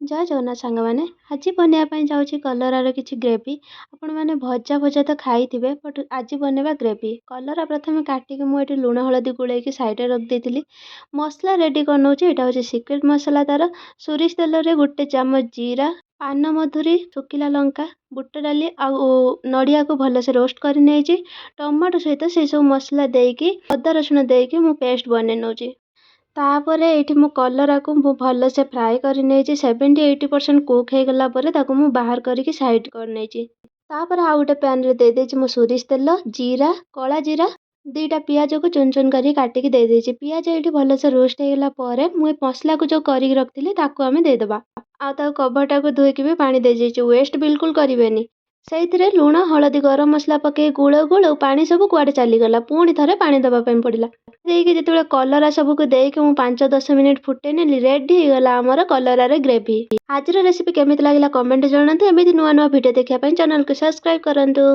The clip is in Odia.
ଜୟ ଜଗନ୍ନାଥ ସାଙ୍ଗମାନେ। ଆଜି ବନେଇବା ପାଇଁ ଯାଉଛି କଲରାର କିଛି ଗ୍ରେଭି। ଆପଣମାନେ ଭଜା ଭଜା ତ ଖାଇଥିବେ, ବଟ୍ ଆଜି ବନେଇବା ଗ୍ରେଭି। କଲରା ପ୍ରଥମେ କାଟିକି ମୁଁ ଏଠି ଲୁଣ ହଳଦୀ ଗୋଳେଇକି ସାଇଡ଼ରେ ରଖିଦେଇଥିଲି। ମସଲା ରେଡ଼ି କରିନେଉଛି। ଏଇଟା ହେଉଛି ସିକ୍ରେଟ୍ ମସଲା ତା'ର। ସୋରିଷ ତେଲରେ ଗୋଟେ ଚାମଚ ଜିରା, ପାନ ମଧୁରୀ, ଶୁଖିଲା ଲଙ୍କା, ବୁଟ ଡାଲି ଆଉ ନଡ଼ିଆକୁ ଭଲସେ ରୋଷ୍ଟ କରି ନେଇଛି। ଟମାଟୋ ସହିତ ସେସବୁ ମସଲା ଦେଇକି, ଅଦା ରସୁଣ ଦେଇକି ମୁଁ ପେଷ୍ଟ ବନେଇ ନେଉଛି। ତାପରେ ଏଇଠି ମୁଁ କଲରାକୁ ମୁଁ ଭଲସେ ଫ୍ରାଏ କରି ନେଇଛି। 70-80% କୁକ୍ ହେଇଗଲା ପରେ ତାକୁ ମୁଁ ବାହାର କରିକି ସାଇଡ଼୍ କରିନେଇଛି। ତାପରେ ଆଉ ଗୋଟେ ପ୍ୟାନ୍ରେ ଦେଇଦେଇଛି ମୁଁ ସୋରିଷ ତେଲ, ଜିରା, କଳା ଜିରା, 2ଟା ପିଆଜକୁ ଚୁନ ଚୁନ କରିକି କାଟିକି ଦେଇଦେଇଛି। ପିଆଜ ଏଇଠି ଭଲସେ ରୋଷ୍ଟ ହେଇଗଲା ପରେ ମୁଁ ଏ ମସଲାକୁ ଯେଉଁ କରିକି ରଖିଥିଲି, ତାକୁ ଆମେ ଦେଇଦେବା। ଆଉ ତାକୁ କଭରଟାକୁ ଧୋଇକି ବି ପାଣି ଦେଇଦେଇଛି। ୱେଷ୍ଟ ବିଲକୁଲ କରିବେନି। ସେଇଥିରେ ଲୁଣ, ହଳଦୀ, ଗରମ ମସଲା ପକାଇ ଗୋଳଉ ଗୋଳଉ ପାଣି ସବୁ କୁଆଡ଼େ ଚାଲିଗଲା। ପୁଣି ଥରେ ପାଣି ଦେବା ପାଇଁ ପଡ଼ିଲା। ଦେଇକି ଯେତେବେଳେ କଲରା ସବୁକୁ ଦେଇକି ମୁଁ 5-10 ମିନିଟ୍ ଫୁଟେଇ ନେଲି, ରେଡ଼ି ହେଇଗଲା ଆମର କଲରାର ଗ୍ରେଭି। ଆଜିର ରେସିପି କେମିତି ଲାଗିଲା, କମେଣ୍ଟ ଜଣାନ୍ତୁ। ଏମିତି ନୂଆ ନୂଆ ଭିଡ଼ିଓ ଦେଖିବା ପାଇଁ ଚ୍ୟାନେଲକୁ ସବସ୍କ୍ରାଇବ୍ କରନ୍ତୁ।